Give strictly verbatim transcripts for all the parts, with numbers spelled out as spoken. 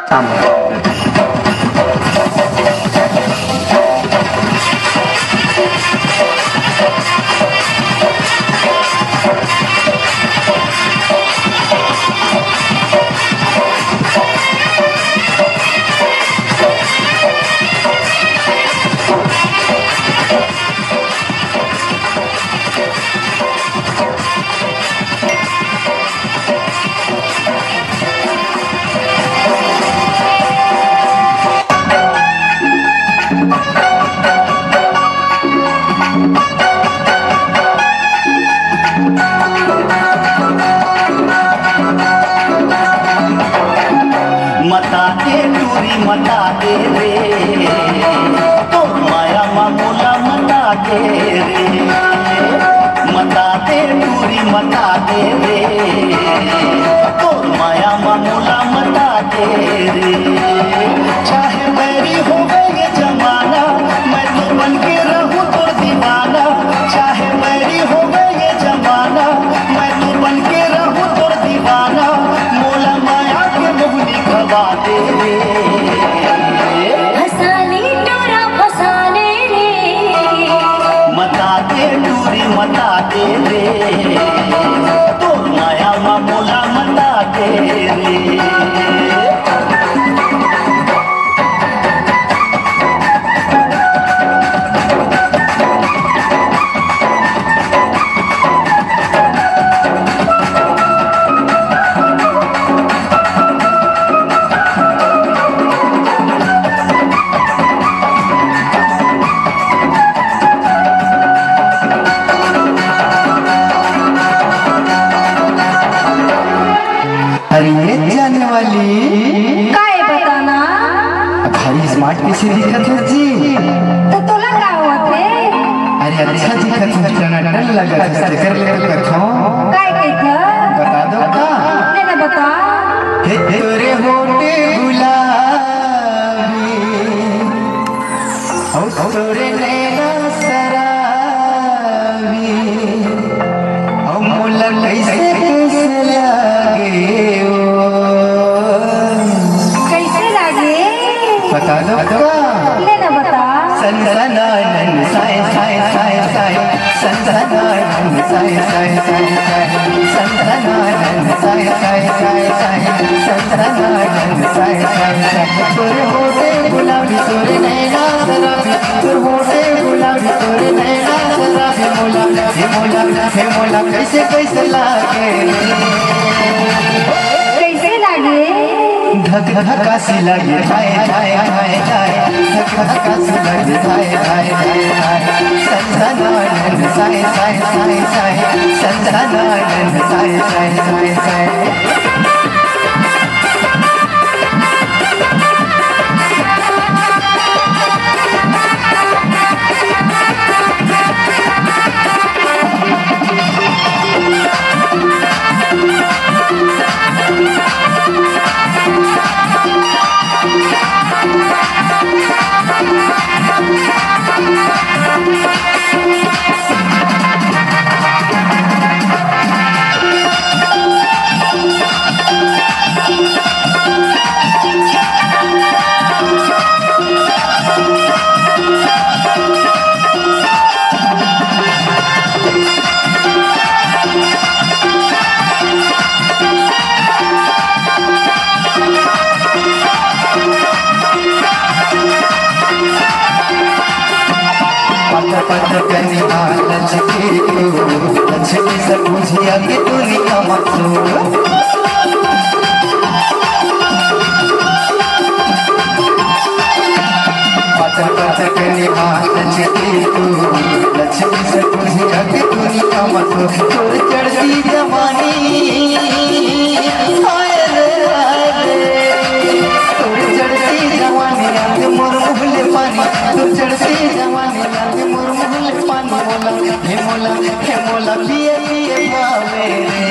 मता दे टूरी मता दे रे, तोर माया मा मोला मता दे रे। मता दे टूरी मता दे रे, तोर माया मा मोला मता दे रे। चाहे बैरी होवे ये जमाना, मैं तो बन के रहूं तोर दीवाना। चाहे बैरी होवे ये जमाना, मैं तो बन के रहूं तोर दीवाना। मोला माया के मोहनी खवा दे रे। फसाले टोरा फसाले रे। मता दे टूरी मता दे रे, तोर माया मा मोला मता दे रे। अरे ये जाने वाली, काय बताना? भारी smart कइसे दिखत हो जी। तो तोला का होत हे? अरे अच्छा दिखत हो, टनाटन लगत हो, तेकर ले तो कथो। काय कहिथस? बता दो का? ले ना बता। हे तोरे होठे गुलाबी, अउ तोरे नैना शराबी, अउ मोला कइसे कइसे लागे ओ। कइसे लागे? बता दो का? ले ना बता। सनसनानन साय साय साय साय, सनसनानन साय साय साय साय, सनसनानन साय साय साय साय, सनसनानन साय साय साय। तोरे होठे गुलाबी, तोरे नैना शराबी, तोर होठे गुलाबी, तोर नैना शराबी, मोला, हे मोला, हे मोला, कइसे, कइसे लागे? कइसे लागे? धक धक अइसे लागे, हाय, हाय, हाय, हाय। धक धक अइसे लागे, हाय, हाय, हाय, हाय। सनसनानन साय, साय, साय, साय। सनसनानन साय, साय, साय, साय। पट पट कनिहा लचके तू, लचके से बुझिया के दुनिया मशहूर। पट पट कनिहा लचके तू, लचके से बुझिया के दुनिया मशहूर। तोर चढ़ती जवानी, हाय रे, हाय रे। तोर चढ़ती जवानी, आके मोर मुँह ले पानी। तोर चढ़ती जवानी, आके मोर मुँह ले पानी। मोला, हे मोला, हे मोला, पिए, पिए पावे रे।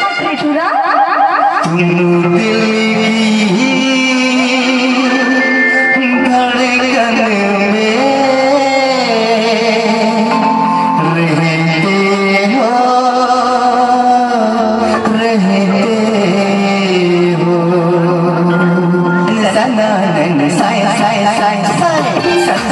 हट रे टूरा। तुम दिल की धड़कन में रहते हो, रहते हो।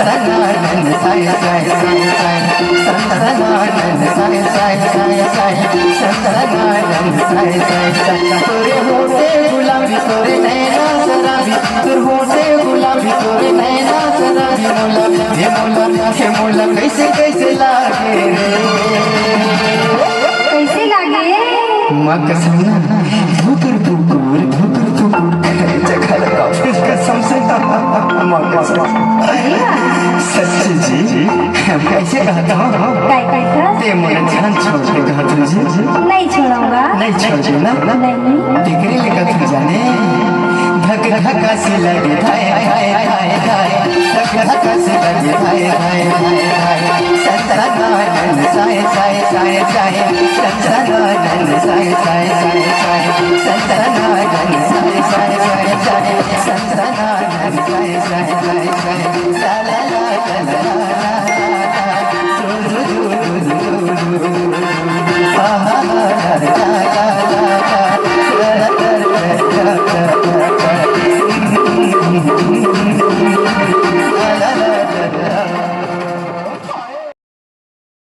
सनानन साय साय साय साय, सनानन साय साय साय साय, सनानन साय साय साय। तोरे होठे गुलाबी, तोरे नैना शराबी, तोर होठे गुलाबी, तोरे नैना शराबी। मोला, हे मोला, हे मोला, कैसे, कैसे लागे रे? कैसे लागे? माँ कसम ना, भुकुर भुकुर, भुकुर भुकुर, जगह लगा फिर कसम से, माँ कसम। सच्ची जी, हम कैसे कहता हूँ? काय, काय का? ते मोला जान छोड़ के कहत हूँ जी। नहीं छोड़ूंगा। नहीं छोड़ देना। नहीं। तेकरे ले कहत हूँ जाने, धक धक से लगे धाय, धाय, धाय, धाय। धक धक से लगे धाय, धाय, धाय, धाय। सनानन साय, साय, साय, साय। सनानन साय, साय, साय, साय। सनानन साय, साय, साय, साय। सनानन साय, साय, साय, साय। ला, ला, ला, ला, ला, ला।